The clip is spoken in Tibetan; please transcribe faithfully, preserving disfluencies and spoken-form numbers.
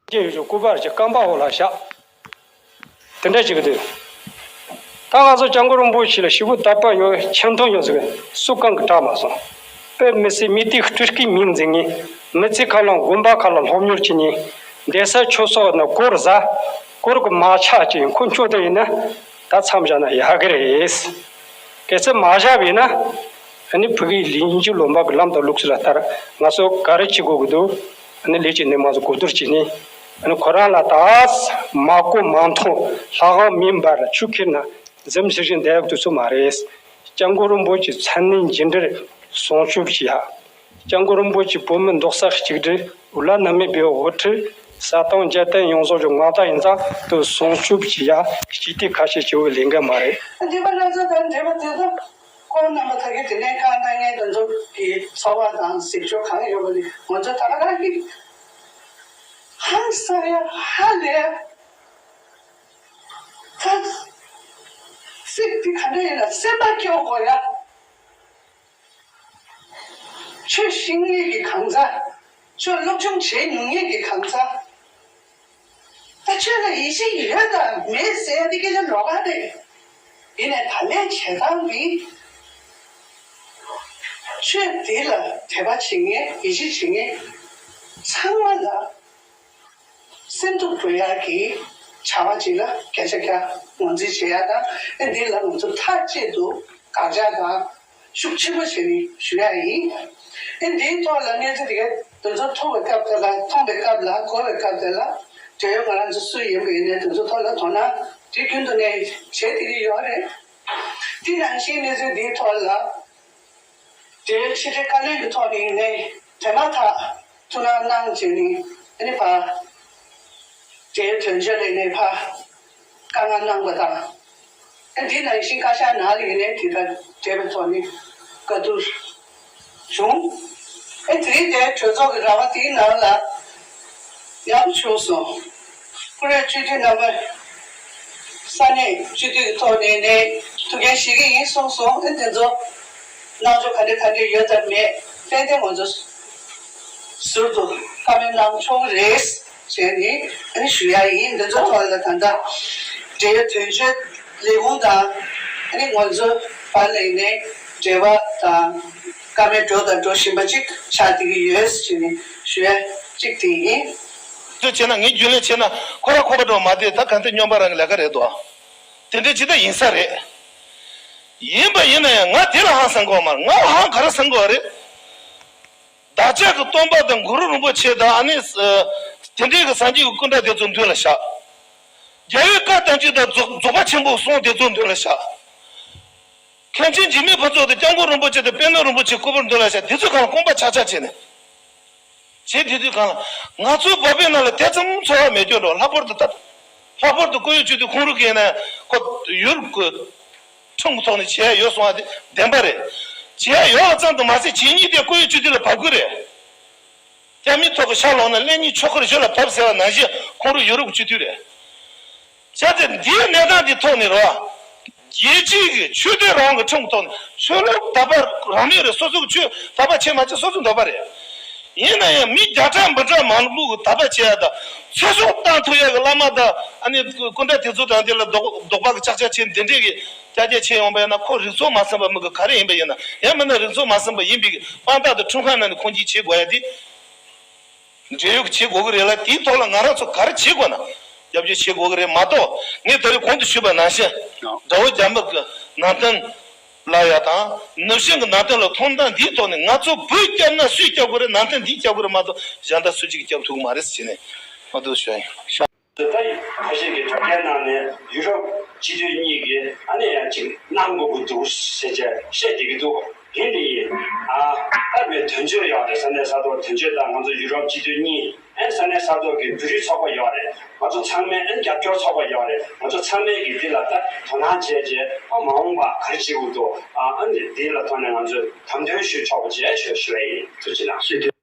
སྐྱེ་ཡོད་ཀྱི་སྐུ་པར་གྱི་རྐང་པ་འོག་ལ་བཞག་དེ་འདྲ་ཞིག་འདུག་ད་ང་ཚོ་སྐྱབས་མགོན་རིན་པོ་ཆེ་ལ་ཞེ་པོ་དད་པ་ཡོད། ཆེ་མཐོང་ཡོད་ཟེར་གི་སུ་གང་གིས་དྲག་མ་སོང་། དཔེ་མི་སྲིད་མི་དེ་སྤྲུལ་སྐུའི་མིང་འཛིན་ངེས། མི་ཚེ་གང་ལ་དགོན་པ་ཁག་ལ་སློབ་གཉེར་བྱེད་ངེས། བསྡད་ས་ཆོས་ཚོགས་ན་སྒོར་ཟ། སྒོར་གི་མ་ཆག་ཅིག་ཁོ་མཆོག་དེ་ཡིན་ན། ད་མཚམས་བཞག་ན་ཡག་གི་རེད། གལ་སྲིད་མ་བཞག་པ་ཡིན་ན། ཨ་ནི་ཕ་གིའི་ལས་འགུལ་ལུང་པ་གི་ལམ་དང་ལུགས་སྲོལ་ལ་ལྟར་ང་ཚོ་ག་རེ་བྱེད་དགོས་ཀྱི་འདུག་ཨ་ནི་ལས་བྱེད་ནས་མང་ཚོགས་གོ་བསྡུར་བྱས་ནས། ཨ་ནི་ཁོ་རང་ལ་ད་མ་གོ་མ་མཐོང་ལྷ་ཁང་མེ་འབར་ཆུ་ཁྱེར་ན་འཛེམ་ཟེར་བཞིན་བསྡད་ཡག་དུས་ཚོད་མ་རེད། སྐྱབས་མགོན་རིན་པོ་ཆེ་མཚན་གནས་འཇིགས་བྲལ་སྲུང་སྐྱོབ་བྱེད་ཡག་སྐྱབས་མགོན་རིན་པོ་ཆེ་བོད་མི་མདོག་གསར་གཅིག་སྒྲིལ་འོ་ལ་ན་མེད་པའི་དབུ་ཁྲིད་ས་སྟོང་རྒྱལ་བསྟན་ཡོངས་རྫོགས་ཀྱི་མངའ་བདག་ཡིན་ཙང་དུ་སྲུང་སྐྱོབ་བྱེད་ཡག་སྤྱི་འཐུས་ཁ་ཤས་བྱེད་པའི་ལས་འགན་མ་རེད། འདི་པ་སྣ་ཚོགས་དང་འབྲེལ་བ་དེ་ཚོ་ཁོང་རྣམ་པ་ད་གི་དེ་ནས་གང་ལྟར་ངས་དེ་ཚོ་གི་འཚོ་བ་དང་ཟིག་སྤྱོད་གང་ཡོད་པ་ནི་ང་ཚོ་ད་ག་རང་གི་ཧང་སང་ཡ་ཧ་ལས་ད་ཚིག་དེ་ག་འདྲ་ཡིན་ན་སེམས་པ་སྐྱོ་དགོས་ཡ། ཆོས་ཤེས་མཁན་གྱི་གང་ཟག་ཆོས་སློབ་སྦྱོང་བྱེད་མྱོང་མཁན་གྱི་གང་ཟག་ད་ཆོས་ལ་ཡིད་ཆེས་ཡོད་དང་མེད་ཟེར་ཡ་དེ་སྐད་ཆ་ལོགས་ཀ་རེད། ཡིན་ནའི་ད་ལན་བྱེད་སྟངས་འདི་ཆོས་འདི་ལ་དད་པ་བྱེད་མཁན་ཡིད་ཆེས་བྱེད་མཁན་ཚང་མ་ལ། སེམས་སྡུག་འགྲོ་ཡག་གི་བྱ་བ་ཅིག་ལ་སྐད་ཆ་རྒྱག་ངོས་འཛིན་བྱེད་ཡག་དང་ཨེ་འདི་ལ་ང་ཚོ་མཐའ་གཅིག་ཏུ་དགག་བྱ་དང་ཤུགས་ཆེན་པོ་བྱས་ནས་ཞུ་ཡག་ཡིན། ཨེ་འདིའི་ཐོག་ལ་གནས་ཚུལ་དེ་ག་དེ་ཚོ་ཐོག་པའི་སྐབས་དེ་ལ་མཐོང་པའི་སྐབས་ལ་གོ་བའི་སྐབས་དེ་ལ་འབྲེལ་ཡོད་ང་རང་ཚོ་སུ་ཡིན་པ་ཡིན་ནའི་དེ་ཚོ་ཐོག་ལ་དོ་སྣང་དུས་རྒྱུན་དུ་ནས་བྱེད་བསྡད་ཀྱི་ཡོད་རེད། དེ་ནང་བཞིན་གནས་ཚུལ་འདིའི་ཐོག་ལ། དེའི་ཕྱི་དྲིལ་བཀའ་བློན་གྱི་ཐོག་ནས་ནས་དེ་མ་ཐག་ཐུགས་སྣང་གནང་བྱས་ནས་ཨ་ནི་ཕར་དེའི་དོན་གཅོད་ལས་ནས་ཕར་བཀའ་མངགས་གནང་བ་དང་། ཨ་འདི་ནང་བཞིན་བཀའ་ཤག་ནང་ལ་ཡིན་ནའི་དེ་དང་འབྲེལ་བའི་ཐོག་ནས་བཀའ་བསྡུར་བྱུང་། ཨ་དེ་རིང་དེའི་གྲོས་ཚོགས་ཀྱི་ར་བ་དེའི་ནང་ལ། ཡག་པོ་བྱུང་སོང་། བཀུར་འོས་སྤྱི་འཐུས་རྣམ་པ། ས་གནས་སྤྱི་འཐུས་ཀྱི་ཐོག་ནས་ནས་ཐུགས་འགན་བཞེས་ཀྱི་ཡིན་གསུངས་སོང་། ཨེ་དེ་ཚོ་གནང་ཕྱོགས་ག་འདྲ་ག་འདྲ་ཡོད་དམ་མེད་ཏན་ཏན་ང་ཚོ་ཟུར་དུ་བཀའ་མོལ་གནང་ཆོག་རེད་ཟེར་ནས་ཨ་ནི་ཞུ་ཡ་ཡིན། འདི་ཚོ་ཐོག་ལ་ད་ལྟ་འབྲེལ་ཡོད་དོན་གཅོད་ལས་ཁུངས་དང་ཨ་ནི་ང་ཚོ་བར་ལ་ཡིན་ནའི་འབྲེལ་བ་དང་བཀའ་མོལ་འགྲོ་དང་འགྲོ་བཞིན་པ་གཅིག་ཆགས་བསྡད་ཀྱི་ཡོད་ཟེར་ནས་ཞུ་ཡ་གཅིག་དེ་ཡིན། དེ་བྱས་ན་ངས་རྒྱུན་ལས་བྱས་ན་ཁོ་ར་ཁོ་པ་འགྲོ་མ་བསྡད། ད་ག་འདི་སྨྱོན་པ་རང་གི་ལས་ཀ་རེད་དོ། དེ་འདྲ་ཇི་ལྟར་ཡིན་ས་རེད། ཡིན་པ་ཡིན་ན་ཡང་ང་དེ་ལ་ཧང་སང་གོ་མ་རེད། ང་ལ་ཧང་ག་རེ་སང་གོ་རེད། བདག་ཅག་གི་སྟོན་པ་དང་གུ་རུ་རིན་པོ་ཆེ་དང་ཨ་ནི་དེ་འདྲའི་གི་སངས་རྒྱས་ཀྱི་སྐུ་འདྲ་དེ་ཚོ་མདུན་ལ་བཞག་རྒྱལ་བའི་བཀའ་དང་བཅས་དང་རྫོགས་པ་ཆེན་པོའི་གསུང་དེ་ཚོ་མདུན་ལ་བཞག་མཁན་ཆེན་འཇིགས་མེད་ཕུན་ཚོགས་དང་སྐྱབས་མགོན་རིན་པོ་ཆེ་དང་པད་ནོར་རིན་པོ་ཆེའི་སྐུ་པར་མདུན་ལ་བཞག་དེ་ཚོའི་སྒང་ལ་རྐང་པ་ཆག་ཆག་བྱས་ནས། བྱས་དེ་དུས་སྒང་ལ་ང་ཚོའི་བོད་པའི་ནང་ལ་དེ་ཙམ་ཚོར་བ་མེད་རྒྱུ་འགྲོ། ལྷག་པར་དུ་ད་ལྷག་པར་དུ་སྐུ་ཡོད་སྤྱི་འཐུས་ཁོང་རང་གིས་ཡིན་ན་ཁོ་ཡུ་རོབ་ཀྱི་ཁྲིམས་ཀྱི་ཐོག་ནས་བྱས་ཡོད་སོང་བ་དེ་བདེན་པ་རེད། བྱས་ཡོད་པ་ཙམ་དུ་མ་ཟད་བྱས་ཉེས་དེ་སྐུ་ཡོད་སྤྱི་འཐུས་ལ་བབས་ཀྱི་རེད། རྒྱ་མིའི་ཐོག་གི་ཤར་ལོགས་ན་ཀླད་རྙིང་ཆོས་འཁོར་གཞི་ལ་བབས་ཟེར་བ་ནང་བཞིན་ཁོང་རང་ཡུ་རོབ་ཀྱི་སྤྱི་འཐུས་རེད། བྱས་ཙང་འདིའི་གནས་སྟངས་འདིའི་ཐོག་ནས་རེད་བ། རྒྱལ་སྤྱིའི་གི་ཆོས་དད་རང་དབང་གི་ཁྲིམས་ཀྱི་ཐོག་ནས་ཆོས་ལུགས་དད་པ་རང་མོས་རེད། སོ་སོ་གི་ཆོས་དད་པ་བྱེད་མ་བྱེད་སོ་སོའི་འདོད་པ་རེད། ཡིན་ན་ཡང་མི་བརྒྱ་ཕྲག་འབུམ་ཕྲག་མང་པོ་གི་དད་པ་བྱེད་ཡ་དང་ཚེ་སྲོག་བཏང་ཐུབ་ཡ་གི་བླ་མ་དང་ཨ་ནི་སྐུ་འདྲ་དེ་ཚོ་དང་དེ་ལ་ལྡོག་ལྡོག་པ་གི་ཅག་ཅག་བྱེད་འདི་འདྲས་གི་ཅག་ཅག་བྱེད་ཡོང་པ་ཡིན་ན་ཁོ་རིག་ཚོགས་མ་ཟིན་པ་མི་གི་ག་རེ་ཡིན་པ་ཡིན་ན་ཡང་མིན་ན་རིག་ཚོགས་མ་ཟིན་པ་ཡིན་པའི་གི་དཔང་རྟགས་དང་ཁྲིམས་ཁང་ནང་ནས་ཁུངས་སྐྱེལ་བྱེད་དགོས་ཡ་དེ། འབྲེལ་ཡོད་ཀྱི་བྱེད་དགོས་ཀྱི་རེད་ལ། དེའི་ཐོག་ལ་ང་རང་ཚོ་ག་རེ་བྱེད་དགོས་ན་རྒྱབ་སྐྱོར་བྱེད་དགོས་ཀྱི་རེད་མ་གཏོགས། ངས་ད་རེས་གོང་དུ་ཞུས་པ་ནང་བཞིན་དགྲ་བོ་རྒྱ་མི་གི་ནང་བསྟན་ལབ་ཡ་དང་ནུབ་བྱང་གི་ནང་བསྟན་ལ་མཐོང་སྟངས་འདིའི་ཐོག་ནས་ང་ཚོ་བོད་སྐྱབས་ན་སུས་སྐྱབས་དགོས་རེད། ནང་བསྟན་འདིས་སྐྱབས་དགོས་རེད་མ་གཏོགས་གཞན་དག་སུ་གཅིག་གིས་སྐྱབས་ཐུབ་ཀྱི་མ་རེད་ཟེར་ནས་མ་གཏོགས་ཞུ་ཡ་ཡིན། ད་ཁ་ཤས་ཀྱིས་དྲ་རྒྱའི་ནང་ནས་ཡུ་རོབ་སྤྱི་འཐུས་གཉིས་ཀྱིས་ཨ་ནི་ཡང་ཅིག་གནང་དགོས་ཀྱི་འདུག་ཟེར་བྱས་བཤད་བསྡད་ཀྱི་འདུག་ཡིན་དེ་ཡིན། ཨ་ཨ་བའི་དོན་གཅོད་ཡོད་རེད། ས་གནས་ས་ཐོག་དོན་གཅོད་དང་ང་ཚོ་ཡུ་རོབ་སྤྱི་འཐུས་གཉིས། ཨ་ས་གནས་ས་ཐོག་གི་བོད་རིགས་ཚོགས་པ་ཡོད་རེད། ང་ཚོ་ཚང་མས་ཨ་རྒྱབ་སྐྱོར་ཚོགས་པ་ཡོད་རེད། ང་ཚོ་ཚང་མས་ཀྱི་འདི་ལ་ད་དོ་སྣང་བྱས་རྗེས་ཨ་མ་འོངས་པ་ག་རེ་བྱེད་དགོས་འདུག་ཨ་ཨ་ནི་འདི་ལ་ཐོག་ནས་ང་ཚོས་དམ་དོན་ཞུ་ཆོག་པ་བྱས་ཞུ་ཞུ་བ་ཡིན། ཐུགས་རྗེ་གནང་།